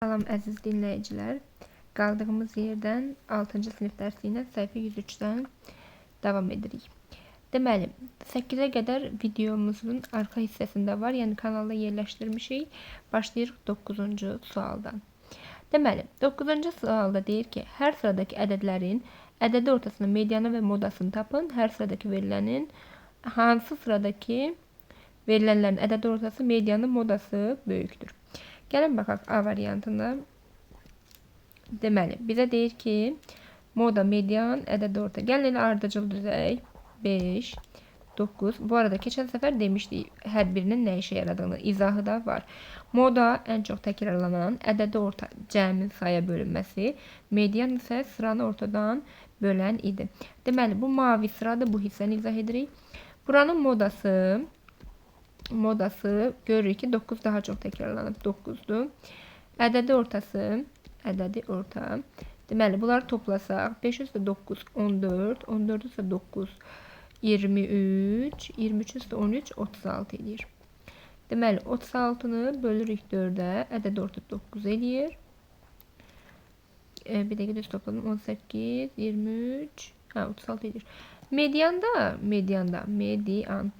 Salam əziz dinləyicilər. Qaldığımız yerdən 6-cı sinif dərsi ilə səhifə 103-dən davam edirik. Deməli, 8-ə qədər videomuzun arxa hissəsində var, yəni kanalda yerləşdirmişik. Başlayırıq 9-cu sualdan. Deməli, 9-cu sualda deyir ki, hər sıradakı ədədlərin ədədi ortasının medianı və modasını tapın. Hər sıradakı verilənin hansı sıradakı verilənlərin ədədi ortası, medianı, modası böyükdür. Gəlin baxaq A variantına. Deməli, bizə deyir ki, moda, median, ədədi orta. Gəlin elə ardıcıl düzək. 5, 9. Bu arada keçən səfər demişdik hər birinin nə işə yaradığını, izahı da var. Moda ən çox təkrarlanan ədədi orta cəmin saya bölünməsi, median isə sıranı ortadan bölən idi. Deməli, bu mavi sıradır, bu hissəni izah edirik. Buranın modası görürük ki, 9 daha çox təkrarlanıb, 9-dur. Ədədi ortası, ədədi orta. Deməli, bunları toplasaq, 5 üstə 9, 14, 14 üstə 9, 23, 23 üstə 13, 36 eləyir. Deməli, 36-nı bölürük 4-ə, ədədi orta 9 eləyir. Bir dəqiqə düz topladım, 18, 23, 36 eləyir. Medianda, median.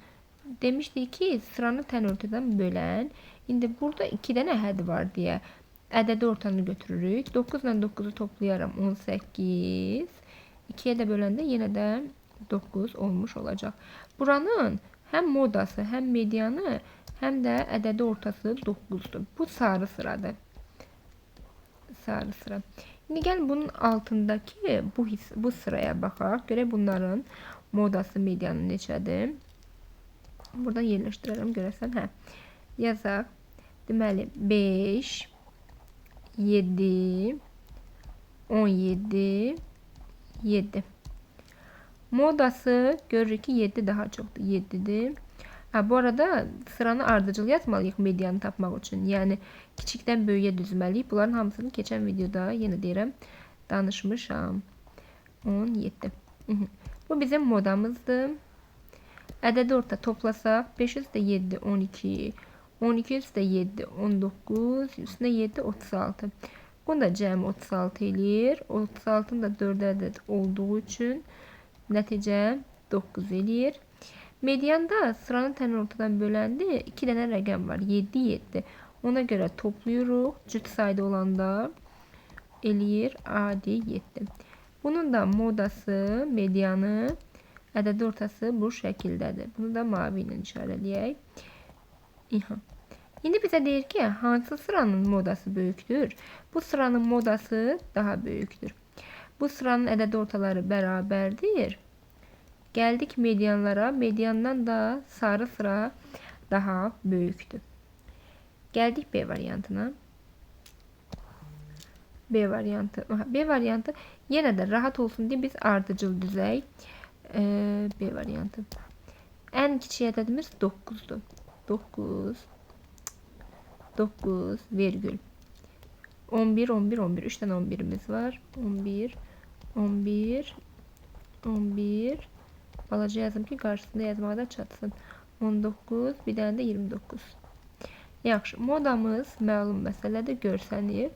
Demişdik ki, sıranı tən ortadan bölən. İndi burada 2 dənə hədd var deyə ədədi ortanı götürürük. 9 ilə 9-u toplayaram 18. 2-yə də böləndə yenə də 9 olmuş olacaq. Buranın həm modası, həm medianı, həm də ədədi ortası 9-dur. Bu sarı sıradır. Sarı sıra. İndi gəlin bunun altındakı bu sıraya baxaq. Görək bunların modası, medianı neçədir? Buradan yerləşdirərəm, görəsən. Hə. Yazaq. Deməli, 5, 7, 17, 7. Modası görürük ki, 7 daha çoxdur. 7-dir. Bu arada sıranı ardıcıl yazmalıyıq medianı tapmaq üçün. Yəni, kiçikdən böyüyə düzməliyik. Bunların hamısını keçən videoda, yenə deyirəm, danışmışam. 17. Bu bizim modamızdır. Ədədi orta toplasaq, 5 üstə 7, 12, 12 üstə 7, 19, üstünə 7, 36. Bunu da cəmi 36 eləyir. 36-nın da 4 ədəd olduğu üçün nəticə 9 eləyir. Medianda sıranı tən ortadan böləndə 2 dənə rəqəm var. 7, 7. Ona görə toplayırıq. Cüt sayda olanda eləyir adi 7. Bunun da modası, medianı, ədədi ortası bu şəkildədir. Bunu da mavi ilə işarələyək. İha. İndi bizə deyir ki, hansı sıranın modası böyükdür? Bu sıranın modası daha böyükdür. Bu sıranın ədədi ortaları bərabərdir. Gəldik medianlara. Mediandan da sarı sıra daha böyükdür. Gəldik B variantına. B variantı. Aha, B variantı yenə də rahat olsun deyə biz ardıcıl düzək. B variantı. Ən kiçik ədədimiz 9-dur. 9, 9, virgül. 11, 11, 11. 3 dənə 11-imiz var. 11, 11, 11. Balaca yazım ki, qarşısında yazmağa da çatsın. 19, bir dənə də 29. Yaxşı, modamız məlum məsələdir, görsənir.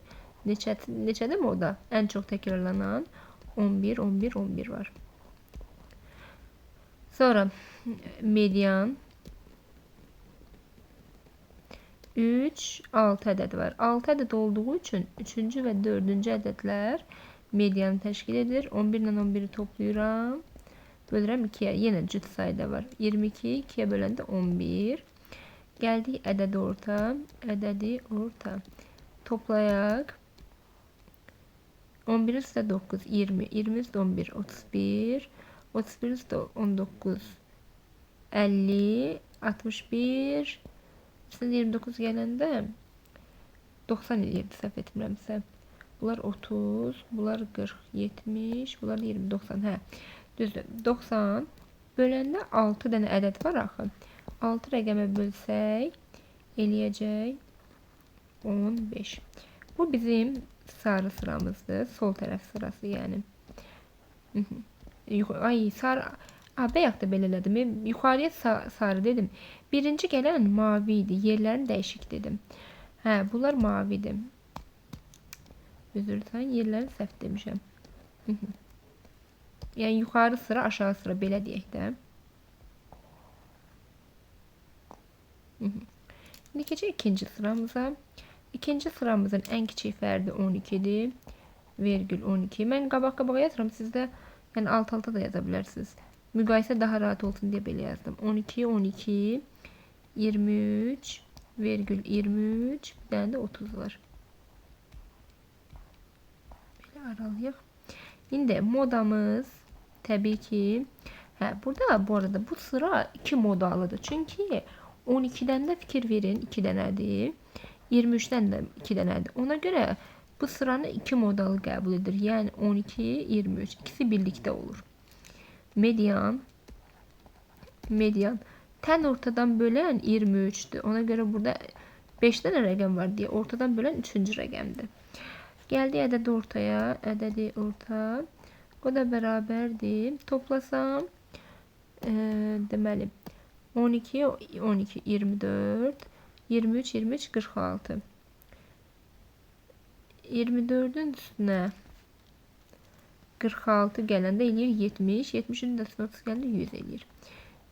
Neçədir moda? Ən çox təkrarlanan 11, 11, 11 var. Sonra median 3, 6 ədəd var. 6 ədəd olduğu üçün 3-cü və 4-cü ədədlər medianı təşkil edir. 11 ilə 11-i toplayıram. Bölürəm 2-yə. Yenə cüt sayda var. 22, 2-yə böləndə 11. Gəldik ədədi orta. Ədədi orta. Toplayaq. 11 üstə 9, 20. 20 üstə 11, 31. 31 üstə 19, 50, 61. Üstünə 29 gələndə 90 eləyirdi, səhv etmirəmsə. Bunlar 30, bunlar 40, 70, bunlar 20, 90. Hə, düzdür. 90 böləndə 6 dənə ədəd var axı. 6 rəqəmə bölsək eləyəcək 15. Bu bizim sarı sıramızdır. Sol tərəf sırası, yəni. Ay, sarı. Bayaq da belə elədim. Yuxarıya sarı dedim. Birinci gələn mavi idi. Yerlərini dəyişik dedim. Hə, bunlar mavidir. Üzr istəyirəm, yerləri səhv demişəm. Yəni yuxarı sıra, aşağı sıra belə deyək də. İndi keçək ikinci sıramıza. İkinci sıramızın ən kiçik fərdi 12-dir. Vergül 12. Mən qabaq-qabağa yazıram, siz də yəni alt-alta da yaza bilərsiniz. Müqayisə daha rahat olsun deyə belə yazdım. 12, 12, 23, vergül 23, bir dənə də 30 var. Belə aralayaq. İndi modamız təbii ki, burada bu arada bu sıra 2 modalıdır. Çünki 12-dən də fikir verin, 2 dənədir. 23-dən də 2 dənədir. Ona görə bu sıranı 2 modalı qəbul edir. Yəni 12, 23 ikisi birlikdə olur. Median, median. Tən ortadan bölən 23-dür. Ona görə burada 5 dənə rəqəm var deyə ortadan bölən 3-cü rəqəmdir. Gəldik ədədi ortaya. Ədədi orta. O da bərabərdir. Toplasam, deməli 12, 12, 24, 23, 23, 46. 24-ün üstünə 46 gələndə eləyir 70. 70-in də üstünə 30 gələndə 100 eləyir.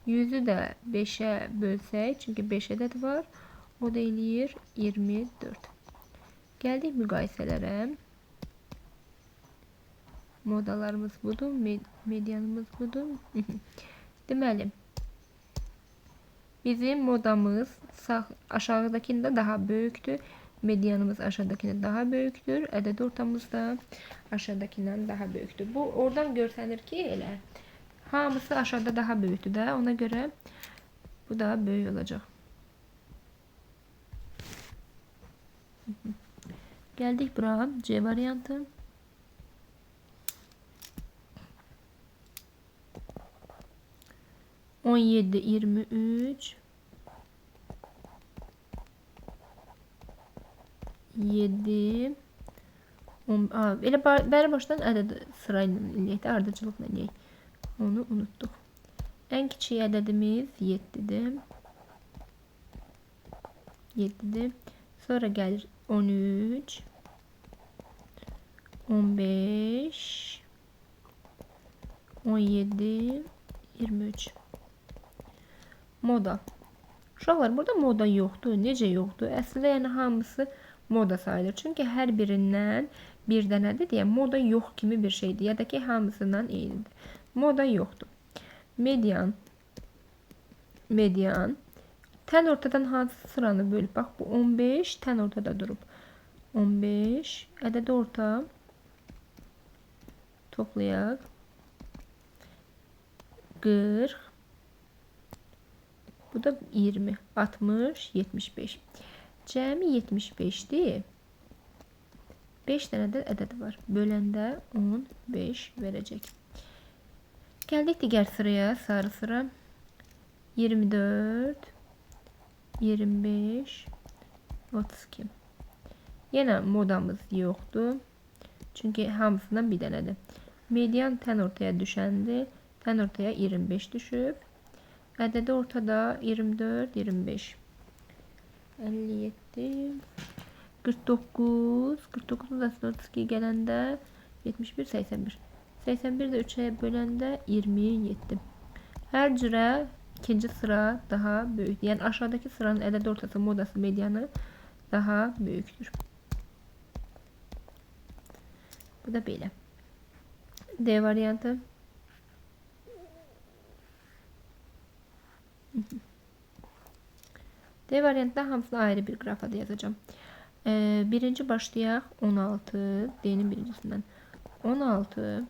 100-ü də 5-ə bölsək, çünki 5 ədəd var, o da eləyir 24. Gəldik müqayisələrə. Modalarımız budur, medianımız budur. Deməli, bizim modamız sağ, aşağıdakində daha böyükdür. Medianımız aşağıdakində daha böyükdür. Ədəd ortamız da aşağıdakından daha böyükdür. Bu, oradan görsənir ki, elə hamısı aşağıda daha böyükdür də. Ona görə bu da böyük olacaq. Gəldik bura, C variantı. 17, 23, 7, 10, elə bəri başdan ədəd sırayla eləyək də, ardıcılıqla eləyək. Onu unutduq. Ən kiçik ədədimiz 7-dir. 7-dir. Sonra gəlir 13, 15, 17, 23. Moda. Uşaqlar, burada moda yoxdur. Necə yoxdur? Əslində, yəni hamısı moda sayılır. Çünki hər birindən bir dənədir deyə moda yox kimi bir şeydir. Ya da ki, hamısından eynidir. Moda yoxdur. Median. Median. Tən ortadan hansı sıranı bölüb? Bax, bu 15 tən ortada durub. 15. Ədədi orta. Toplayaq. 40. Bu da 20, 60, 75. Cəmi 75-dir. 5 dənə də ədəd var. Böləndə 15 verəcək. Gəldik digər sıraya, sarı sıra. 24, 25, 32. Yenə modamız yoxdur. Çünki hamısından bir dənədir. Median tən ortaya düşəndir. Tən ortaya 25 düşüb. Ədədi ortada 24, 25, 57, 49, 49-un da 32 gələndə 71, 81. 81 də 3-ə böləndə 27. Hər cürə ikinci sıra daha böyükdür. Yəni aşağıdakı sıranın ədədi ortası, modası, medianı daha böyükdür. Bu da belə. D variantı. D variantında hamısını ayrı bir qrafada yazacağım. Birinci başlayaq 16, D'nin birincisindən. 16,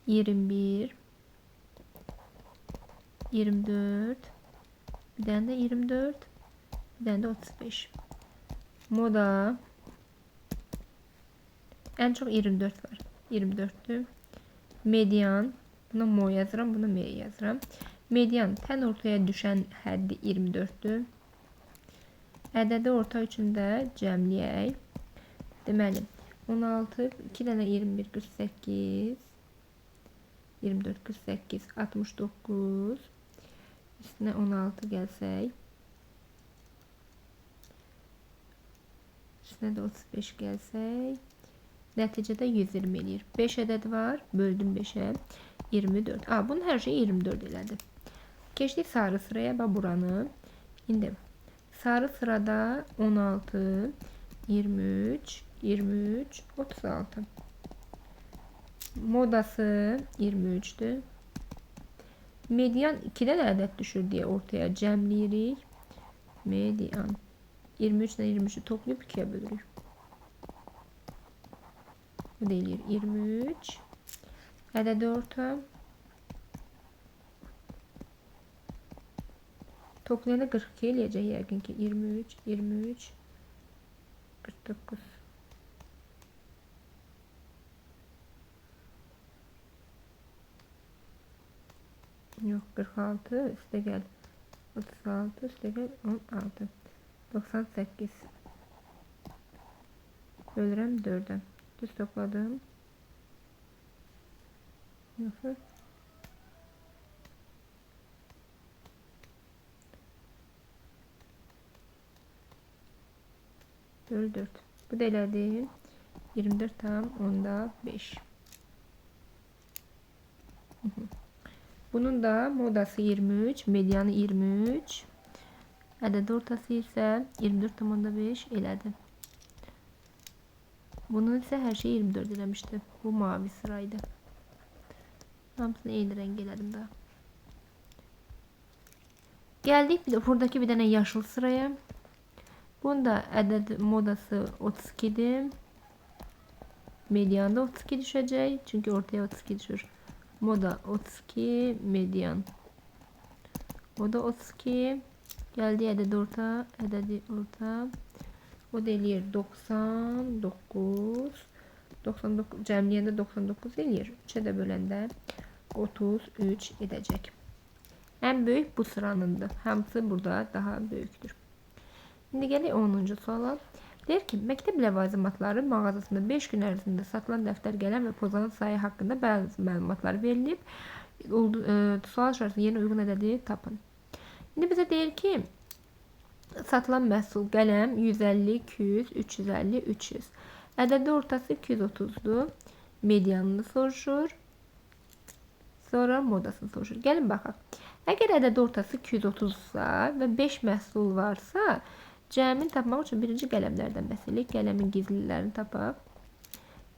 21, 24, bir dənə də 24, bir dənə də 35. Moda ən çox 24 var. 24-dür. Median, buna mo yazıram, buna m yazıram. Median tən ortaya düşən həddi 24-dür. Ədədi orta üçün də cəmləyək. Deməli, 16, 2 dənə 21, 48, 24, 48, 69. Üstünə 16 gəlsək. Üstünə də 35 gəlsək. Nəticədə 120 eləyir. 5 ədəd var. Böldüm 5-ə. 24. Bunun hər şeyi 24 elədi. Keçdik sarı sıraya. Bax buranı. İndi sarı sırada 16, 23, 23, 36. Modası 23-dür. Median 2 dənə ədəd düşür deyə ortaya cəmləyirik. Median. 23 ilə 23-ü toplayıb 2-yə bölürük. Bu da eləyir 23. Ədədi orta. Toplayanda 42 eləyəcək yəqin ki. 23, 23, 49. Yox, 46 üstə gəl. 36 üstə gəl 16. 98. Bölürəm 4-ə. Düz topladım. Yoxsa? Böl 4. Bu da elədi. 24,5. Bunun da modası 23, medianı 23. Ədədi ortası isə 24,5 elədi. Bunun isə hər şey 24 eləmişdi. Bu mavi sıraydı. Hamısını eyni rəng elədim daha. Gəldik bir də buradakı bir dənə yaşıl sıraya. Bunun da ədəd modası 32-dir. Medianda 32 düşəcək. Çünki ortaya 32 düşür. Moda 32, median. O da 32. Gəldi ədədi orta, ədədi orta. O da eləyir 99. 99 cəmləyəndə 99 eləyir. 3-ə də böləndə 33 edəcək. Ən böyük bu sıranındır. Hamısı burada daha böyükdür. İndi gələk 10-cu suala. Deyir ki, məktəb ləvazimatları mağazasında 5 gün ərzində satılan dəftər, qələm və pozanın sayı haqqında bəzi məlumatlar verilib. Sual işarəsinin yerinə uyğun ədədi tapın. İndi bizə deyir ki, satılan məhsul qələm 150, 200, 350, 300. Ədədi ortası 230-dur. Medianını soruşur. Sonra modasını soruşur. Gəlin baxaq. Əgər ədədi ortası 230-sa və 5 məhsul varsa, cəmini tapmaq üçün birinci qələmlərdən bəhs eləyək. Qələmin gizlilərini tapaq.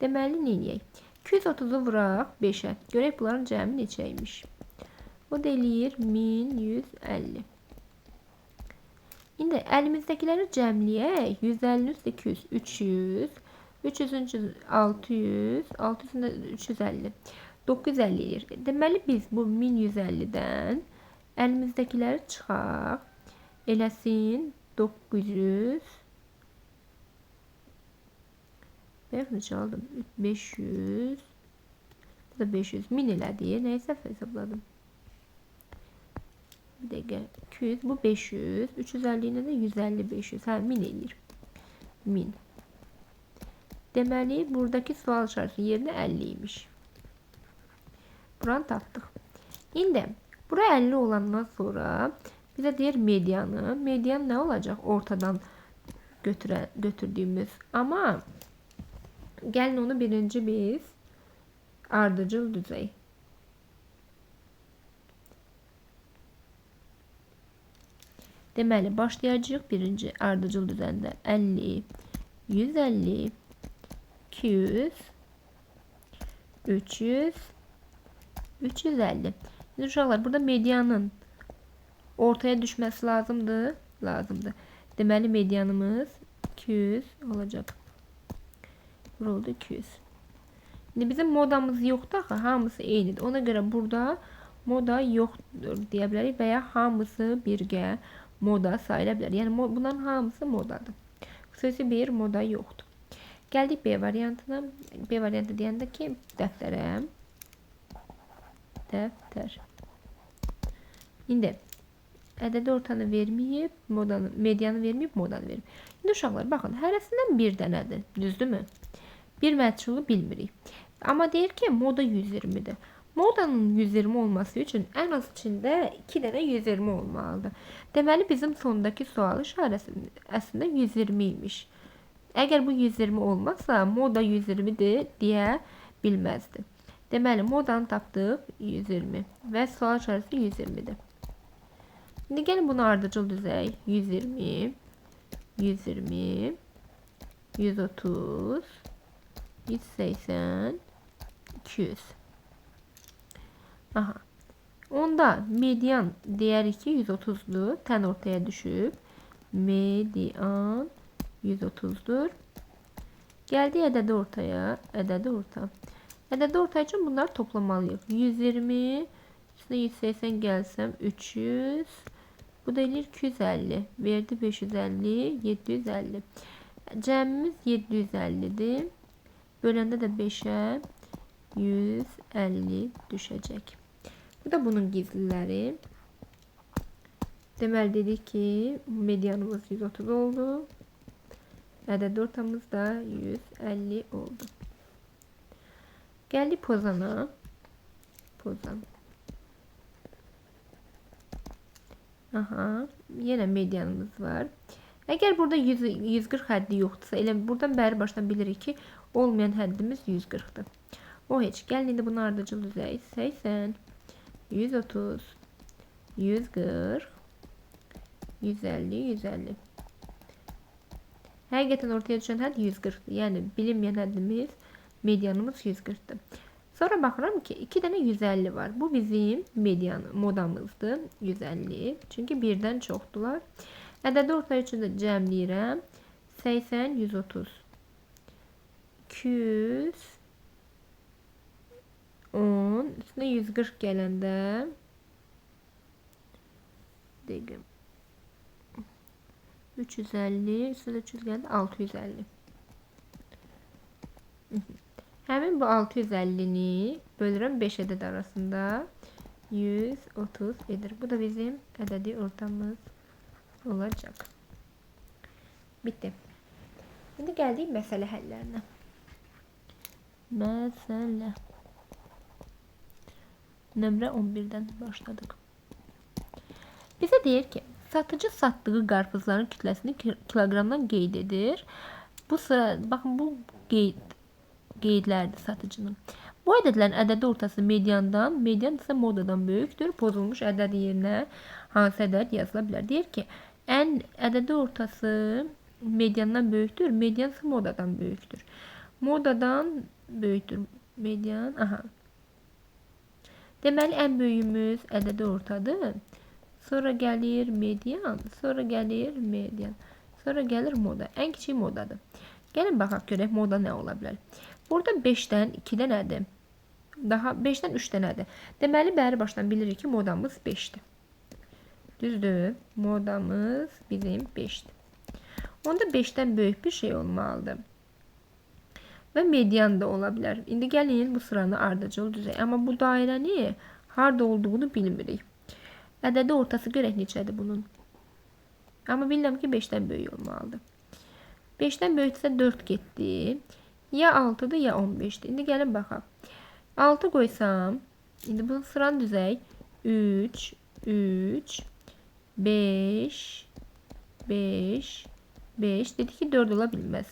Deməli, nə eləyək? 230-u vuraq 5-ə. Görək bunların cəmi neçə imiş. O da eləyir 1150. İndi əlimizdəkiləri cəmləyək. 150-nin üstə 200, 300, 300-ün 600, 600-ün 350, 950 eləyir. Deməli, biz bu 1150-dən əlimizdəkiləri çıxaq. Eləsin 900. Bayaq neçə aldım? 500. Bu da 500. 1000 elədi. Nəyi səhv hesabladım? Bir dəqiqə. 200. Bu 500. 350 ilə də 150, 500. Hə, 1000 eləyir. 1000. Deməli, buradakı sual işarəsinin yerinə 50 imiş. Buranı tapdıq. İndi, bura 50 olandan sonra bizə deyir medianı. Median nə olacaq? Ortadan götürdüyümüz. Amma gəlin onu birinci biz ardıcıl düzək. Deməli, başlayacağıq birinci ardıcıl düzəndə 50, 150, 200, 300, 350. İndi uşaqlar, burada medianın ortaya düşməsi lazımdır. Lazımdır. Deməli, medianımız 200 olacaq. Bura oldu 200. İndi bizim modamız yoxdur axı, hamısı eynidir. Ona görə burada moda yoxdur deyə bilərik və ya hamısı birgə moda sayıla bilər. Yəni, bunların hamısı modadır. Xüsusi bir moda yoxdur. Gəldik B variantına. B variantı deyəndə ki, dəftərə. Dəftər. İndi ədədi ortanı verməyib, modanı, medianı verməyib, modanı verib. İndi uşaqlar, baxın, hərəsindən bir dənədir. Düzdürmü? Bir məhsulu bilmirik. Amma deyir ki, moda 120-dir. Modanın 120 olması üçün ən az içində 2 dənə 120 olmalıdır. Deməli, bizim sondakı sual işarəsi əslində 120 imiş. Əgər bu 120 olmasa, moda 120-dir deyə bilməzdi. Deməli, modanı tapdıq 120 və sual işarəsi 120-dir. İndi gəlin bunu ardıcıl düzək. 120, 120, 130, 180, 200. Aha. Onda median deyərik ki 130-dur. Tən ortaya düşüb. Median 130-dur. Gəldik ədədi ortaya. Ədədi orta. Ədədi orta üçün bunları toplamalıyıq. 120, üstünə 180 gəlsəm 300. Bu da eləyir 250. Verdi 550, 750. Cəmimiz 750-dir. Böləndə də 5-ə 150 düşəcək. Bu da bunun gizliləri. Deməli dedik ki, medianımız 130 oldu. Ədədi ortamız da 150 oldu. Gəldik pozana. Pozan. Aha, yenə medianımız var. Əgər burada 140 həddi yoxdursa, elə buradan bəri başdan bilirik ki, olmayan həddimiz 140-dır. O heç. Gəlin indi bunu ardıcıl düzək. 80, 130, 140, 150, 150. Həqiqətən ortaya düşən hədd 140-dır. Yəni bilinməyən həddimiz, medianımız 140-dır. Sonra baxıram ki, 2 dənə 150 var. Bu bizim median modamızdır. 150. Çünki birdən çoxdular. Ədədi orta üçün də cəmləyirəm. 80, 130, 210, üstünə 140 gələndə dəqiqə 350, üstünə 300 gəldi, 650. Həmin bu 650-ni bölürəm 5 ədəd arasında 130 edir. Bu da bizim ədədi ortamız olacaq. Bitdi. İndi gəldik məsələ həllərinə. Məsələ. Nömrə 11-dən başladıq. Bizə deyir ki, satıcı satdığı qarpızların kütləsini kiloqramdan qeyd edir. Bu sıra, baxın, bu qeydlərdir satıcının. Bu ədədlərin ədədi ortası mediandan, median isə modadan böyükdür. Pozulmuş ədəd yerinə hansı ədəd yazıla bilər? Deyir ki, ən ədədi ortası mediandan böyükdür, median isə modadan böyükdür. Modadan böyükdür median, aha. Deməli, ən böyüyümüz ədədi ortadır. Sonra gəlir median, sonra gəlir median, sonra gəlir moda. Ən kiçik modadır. Gəlin baxaq görək moda nə ola bilər. Burada 5-dən 2 dənədir. Daha 5-dən 3 dənədir. Deməli, bəri başdan bilirik ki, modamız 5-dir. Düzdür? Modamız bizim 5-dir. Onda 5-dən böyük bir şey olmalıdır. Və median da ola bilər. İndi gəlin bu sıranı ardıcıl düzək. Amma bu dairəni harda olduğunu bilmirik. Ədədi ortası görək neçədir bunun. Amma bilirəm ki, 5-dən böyük olmalıdır. 5-dən böyüksə 4 getdi. Ya 6-dır, ya 15-dir. İndi gəlin baxaq. 6 qoysam, indi bunu sıranı düzək. 3, 3, 5, 5, 5. Dedik ki, 4 ola bilməz.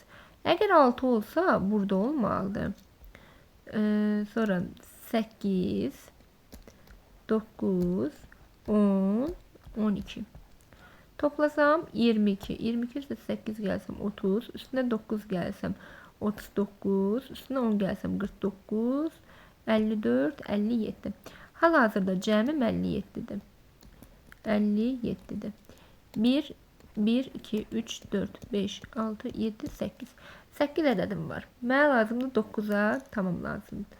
Əgər 6 olsa, burada olmalıdır. Sonra 8, 9, 10, 12. Toplasam 22. 22 üstə 8 gəlsəm 30, üstünə 9 gəlsəm 39, üstünə 10 gəlsəm 49, 54, 57. Hal-hazırda cəmim 57-dir. 57-dir. 1, 1, 2, 3, 4, 5, 6, 7, 8. 8 ədədim var. Mənə lazımdır 9-a tamam lazımdır.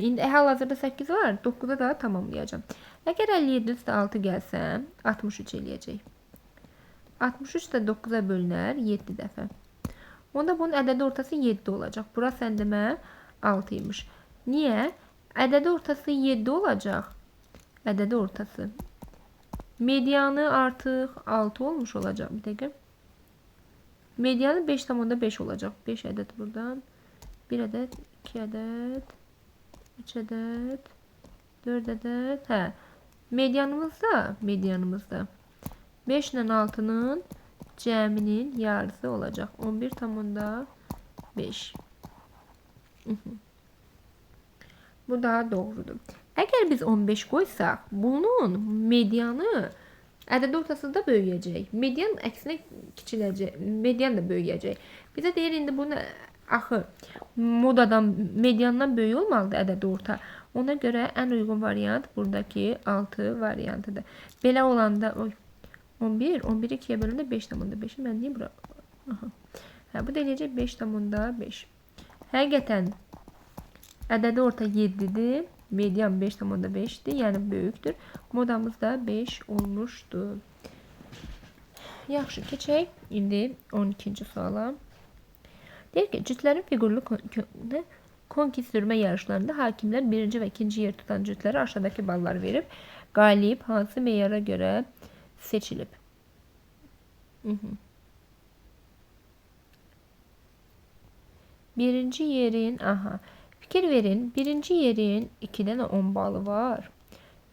İndi hal-hazırda 8 var. 9-a da tamamlayacağım. Əgər 57 üstə 6 gəlsəm, 63 eləyəcək. 63 də 9-a bölünər 7 dəfə. Onda bunun ədədi ortası 7 olacaq. Bura sən demə 6 imiş. Niyə? Ədədi ortası 7 olacaq. Ədədi ortası. Medianı artıq 6 olmuş olacaq. Bir dəqiqə. Medianı 5,5 olacaq. 5 ədəd buradan. 1 ədəd, 2 ədəd, 3 ədəd, 4 ədəd. Hə. Medianımızda 5 ilə 6-nın Cəminin yarısı olacaq. 11,5. Bu daha doğrudur. Əgər biz 15 qoysaq, bunun medianı ədədi ortası da böyüyəcək. Median əksinə kiçiləcək. Median da böyüyəcək. Bizə deyir indi bunu axı modadan, mediandan böyük olmalıdır ədədi orta. Ona görə ən uyğun variant buradakı 6 variantıdır. Belə olanda 11, 11-i 2-yə böləndə 5,5-i mən deyim bura. Aha. Hə, bu da eləyəcək 5,5. Həqiqətən ədədi orta 7-dir. Median 5,5-dir, yəni böyükdür. Modamız da 5 olmuşdu. Yaxşı, keçək indi 12-ci suala. Deyir ki, cütlərin fiqurlu konki sürmə yarışlarında hakimlər birinci və ikinci yer tutan cütlərə aşağıdakı ballar verib. Qalib hansı meyara görə seçilib? Birinci yerin, aha, fikir verin, birinci yerin 2 dənə 10 balı var.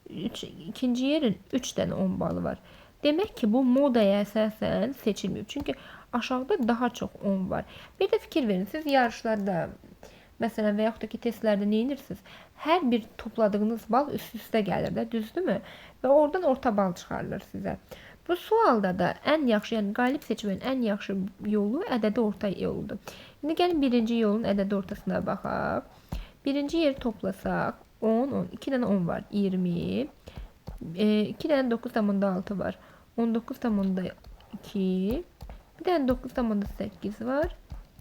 İkinci yerin 3 dənə 10 balı var. Demək ki, bu modaya əsasən seçilməyib. Çünki aşağıda daha çox 10 var. Bir də fikir verin, siz yarışlarda, məsələn, və yaxud da ki, testlərdə nə edirsiniz? Hər bir topladığınız bal üst-üstə gəlir də, düzdürmü? Və oradan orta bal çıxarılır sizə. Bu sualda da ən yaxşı, yəni qalib seçmənin ən yaxşı yolu ədədi orta yoludur. İndi gəlin birinci yolun ədədi ortasına baxaq. Birinci yeri toplasaq 10, 10, 2 dənə 10 var, 20. 2 dənə 9,6 var, 19,2. Bir dənə 9,8 var,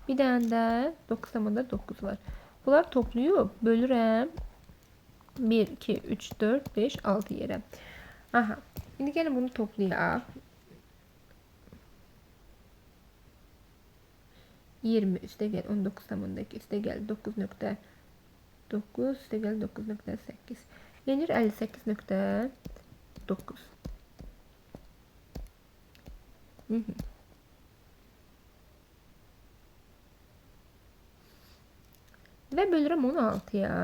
bir dənə də 9,9 var. Bunlar toplayıb bölürəm 1, 2, 3, 4, 5, 6 yerə. Aha. İndi gəlin bunu toplayaq. 20 üstə gəl 19,2 üstə gəl 9,9 üstə gəl 9,8. Yenir 58,9. Və bölürəm onu 6-ya.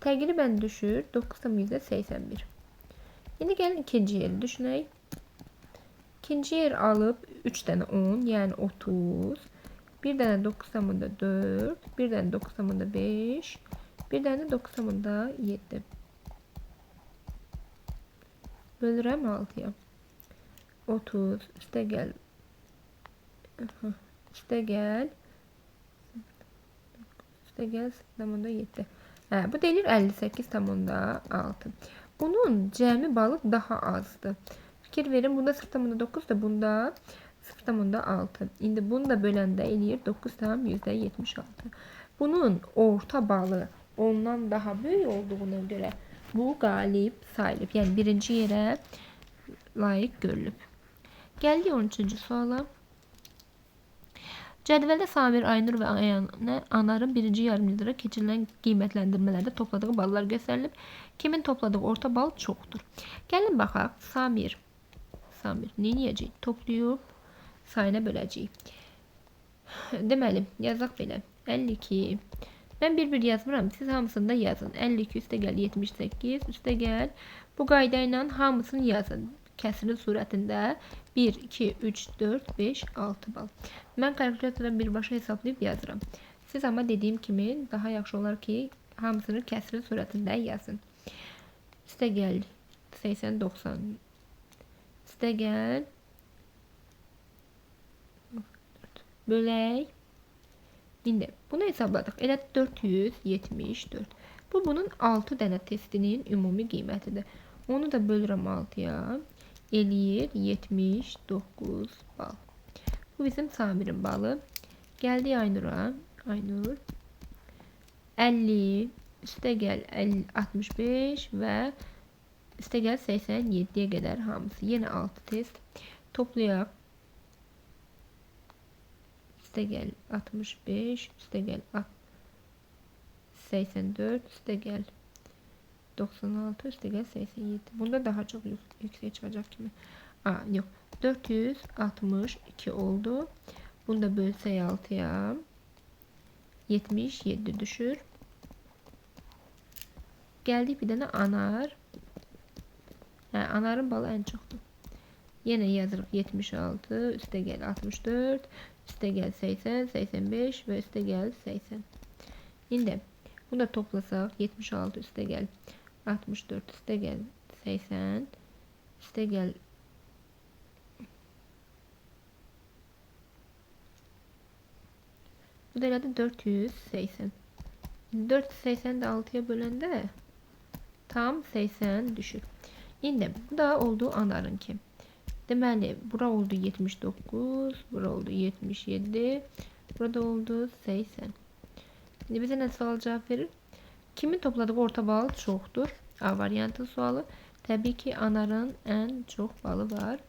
Təqribən düşür 9,81. İndi gəlin ikinci yeri düşünək. İkinci yer alıb 3 dənə 10, yəni 30. Bir dənə 9,4, bir dənə 9,5, bir dənə 9,7. Bölürəm 6-ya. 30, üstə gəl. Aha, üstə gəl. Üstə gəl 0,7. Hə, bu deyilir 58,6. Bunun cəmi balı daha azdır. Fikir verin, bunda 0,9-dur, bunda 0,6. İndi bunu da böləndə eləyir 9,76. Bunun orta balı ondan daha böyük olduğuna görə bu qalib sayılıb. Yəni birinci yerə layiq görülüb. Gəldik 13-cü suala. Cədvəldə Samir, Aynur və Anarın birinci yarımyıllıqda keçirilən qiymətləndirmələrdə topladığı ballar göstərilib. Kimin topladığı orta bal çoxdur. Gəlin baxaq. Samir nə edəcək? Toplayıb sayına böləcəyik. Deməli, yazaq belə. 52. Mən bir-bir yazmıram. Siz hamısını da yazın. 52 üstə gəl 78 üstə gəl. Bu qayda ilə hamısını yazın. Kəsirin surətində 1, 2, 3, 4, 5, 6 bal. Mən kalkulyatordan birbaşa hesablayıb yazıram. Siz amma dediyim kimi daha yaxşı olar ki, hamısını kəsirin surətində yazın. Üstə gəl 80, 90. Üstə gəl bölək. İndi bunu hesabladıq. Elə 474. Bu bunun 6 dənə testinin ümumi qiymətidir. Onu da bölürəm 6-ya. Eləyir 79 bal. Bu bizim Samirin balı. Gəldik Aynura. Aynur 50 üstə gəl 65 və üstə gəl 87-yə qədər hamısı. Yenə 6 test. Toplayaq. Üstə gəl 65, üstə gəl 84, üstə gəl 96, üstə gəl 87. Bunda daha çox yüksək çıxacaq kimi. Yox, 462 oldu. Bunu da bölsək 6-ya 77 düşür. Gəldik bir dənə Anar. Hə, Anarın balı ən çoxdur. Yenə yazırıq 76, üstə gəl 64, üstə gəl 80, 85 və üstə gəl 80. İndi bunu da toplasaq 76 üstə gəl 64 üstə gəl 80 üstə gəl bu da elədi 480. 480-i də 6-ya böləndə tam 80 düşür. İndi bu da oldu Anarınki. Deməli, bura oldu 79, bura oldu 77, burada oldu 80. İndi bizə nə sual cavab verir? Kimin topladığı orta bal çoxdur? A variantı sualı. Təbii ki, Anarın ən çox balı var.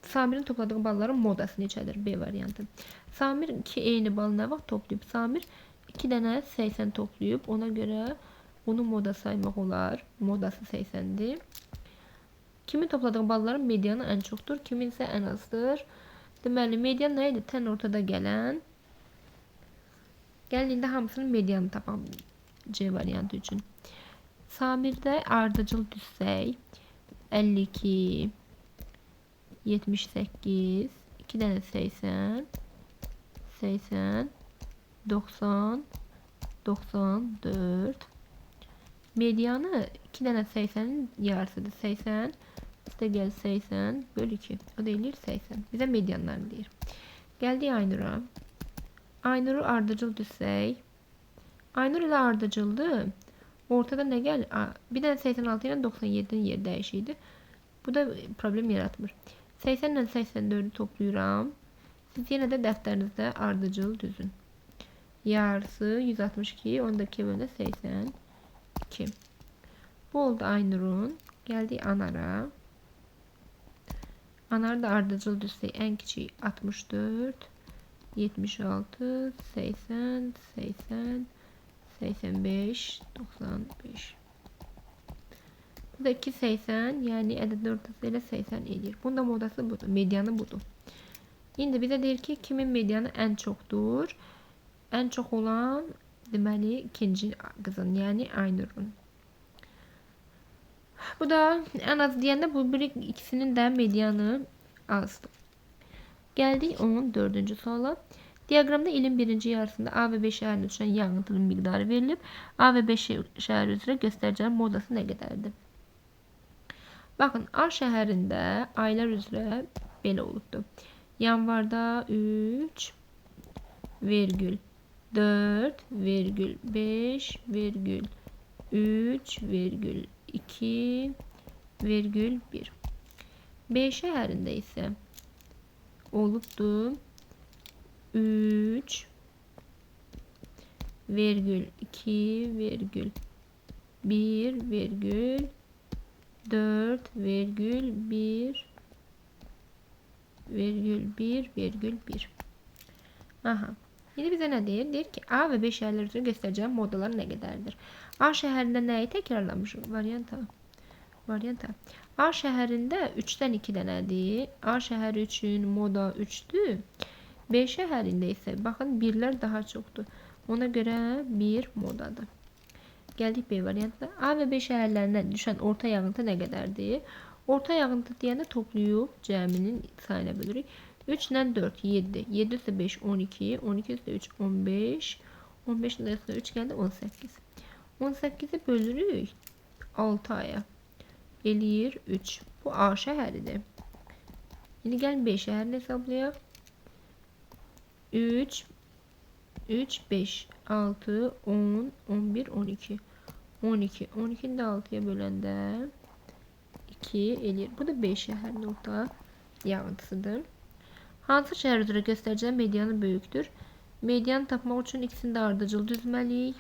Samirin topladığı balların modası neçədir? B variantı. Samir 2 eyni balı nə vaxt toplayıb? Samir 2 dənə 80 toplayıb. Ona görə bunu moda saymaq olar. Modası 80-dir. Kimin topladığı balların medianı ən çoxdur, kimin isə ən azdır. Deməli, median nə idi? Tən ortada gələn. Gəlin, indi hamısının medianı tapaq C variantı üçün. Samirdə ardıcıl düzsək 52, 78, 2 dənə 80, 80, 90, 94. Medianı 2 dənə 80-in yarısıdır. 80, üstə gəl 80, böl 2. O da eləyir 80. Bizə medianlarını deyir. Gəldik Aynura. Aynuru ardıcıl düzsək. Aynur ilə ardıcıldır. Ortada nə gəlir? Bir dənə 86 ilə 97-nin yeri dəyişikdir. Bu da problem yaratmır. 80 ilə 84-ü toplayıram. Siz yenə də dəftərinizdə ardıcıl düzün. Yarısı 162, onu da 2 böləndə 82. Bu oldu Aynurun. Gəldik Anara. Anarı da ardıcıl düzsək ən kiçik 64, 76, 80, 80, 85, 95. Bu da 2,80, yəni ədədin ortası ilə 80 eləyir. Bunun da modası budur, medianı budur. İndi bizə deyir ki, kimin medianı ən çoxdur? Ən çox olan, deməli, ikinci qızın, yəni Aynurun. Bu da ən az deyəndə bu biri ikisinin də medianı azdır. Gəldik 14-cü suala. Diaqramda ilin birinci yarısında A və B şəhərinə düşən yağıntının miqdarı verilib. A və B şəhəri üzrə göstəricinin modası nə qədərdir? Baxın, A şəhərində aylar üzrə belə olubdur. Yanvarda 3, 4, 5, 3, 2, 1. B şəhərində isə olubdur 3, 2, 1, 4, 1, 1, 1. Aha. İndi bizə nə deyir? Deyir ki, A və B şəhərləri üzrə göstərəcəyim modalar nə qədərdir? A şəhərində nəyi təkrarlanmışıq? Variant A. Variant A. A şəhərində 3-dən 2 dənədir. A şəhəri üçün moda 3-dür. B şəhərində isə, baxın, birlər daha çoxdur. Ona görə 1 modadır. Gəldik B variantına. A və B şəhərlərinə düşən orta yağıntı nə qədərdir? Orta yağıntı deyəndə toplayıb cəminin sayına bölürük. 3 ilə 4, 7. 7 üstə 5, 12. 12 üstə 3, 15. 15 üstə 3 gəldi, 18. 18-i bölürük 6 aya. Eləyir 3. Bu A şəhəridir. İndi gəlin B şəhərini hesablayaq. 3, 3, 5, 6, 10, 11, 12. 12. 12-ni də 6-ya böləndə 2 eləyir. Bu da B şəhərinin orta yağıntısıdır. Hansı şəhər üzrə göstəricinin medianı böyükdür? Medianı tapmaq üçün ikisini də ardıcıl düzməliyik.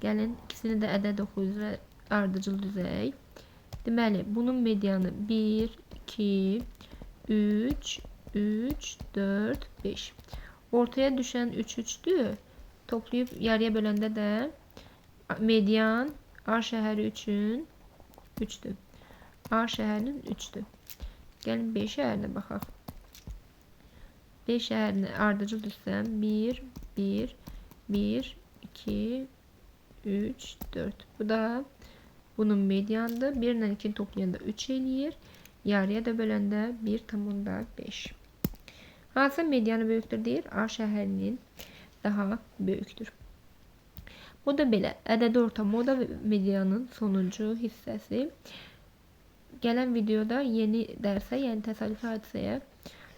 Gəlin, ikisini də ədəd oxu üzrə ardıcıl düzək. Deməli, bunun medianı 1, 2, 3, 3, 4, 5. Ortaya düşən 3, 3-dür. Toplayıb yarıya böləndə də median A şəhəri üçün 3-dür. A şəhərinin 3-dür. Gəlin, B şəhərinə baxaq. B şəhərini ardıcıl düzsəm 1, 1, 1, 2, 3, 4. Bu da bunun medianıdır. 1 ilə 2-ni toplayanda 3 eləyir. Yarıya da böləndə 1,5. Hansı medianı böyükdür deyir? A şəhərinin daha böyükdür. Bu da belə. Ədədi orta moda və medianın sonuncu hissəsi. Gələn videoda yeni dərsə, yəni təsadüfi hadisəyə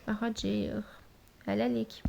baxacağıq. Hələlik.